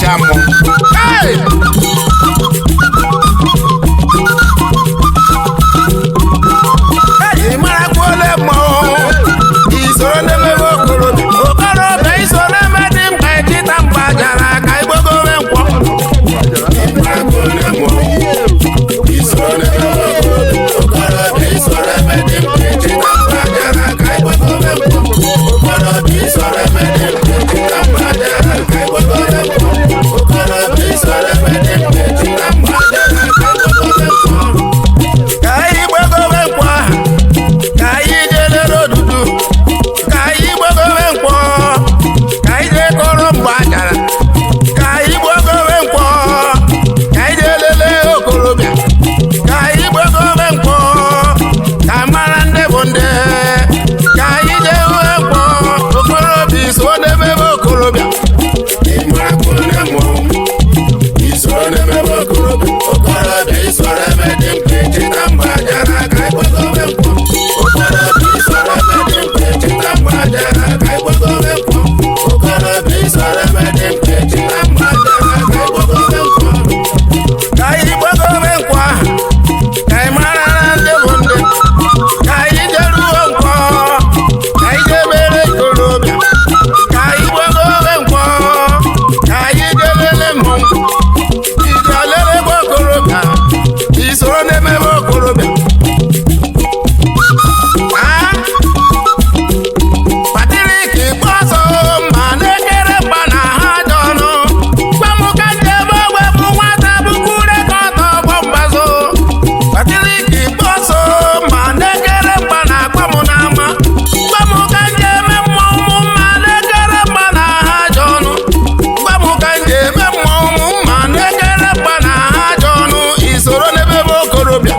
Kacha mmụọ. Hey! Ị marakwa ole mmọnwụ isoro n'emebe okorobịa, okorobịa iso n'eme dị mkpa echita mgba jara ka igbogowe nkwọ. Ka anyị gbagowe nkwọ ahụ, ka anyị jee lere odudu, ka anyị gbagowe nkwọ, ka anyị jee kọrọ mgbe achara, ka anyị gbagowe nkwọ, ka anyị jee lelee okorobịa, ka anyị gbagowe nkwọ, ka mara ndị bụ ndị, ka anyị jee hụ nkwọ, okorobịa iso n'emebe okorobịa. Ka anyị gbagowe nkwọ ahụ, ka anyị mara na ndị bụ ndị, ka anyị jeruo nkwọ, ka anyị jebere ikorobịa, ka anyị gbagowe nkwọ, ka anyị jelele mmọnwụ, ije lelebe okorobịa, isoro n'emebe okorobịa. Ah! Patrik Ikpeazụ ma na-ekere mgba na ha dị ọnụ gbamụka njem ogbe bụ nwata bụkwu rekọta ọgbọ mgbazụ. Patrik Ikpeazụ ma na-ekere mgba na akpa m n'ama gbamụka njem mmọnwụ ma na-ekere mgba na ha dị ọnụ gbamụka njem mmọnwụ ma na-ekere mgba na ha dị ọnụ isoro n'ebe bụ okorobịa.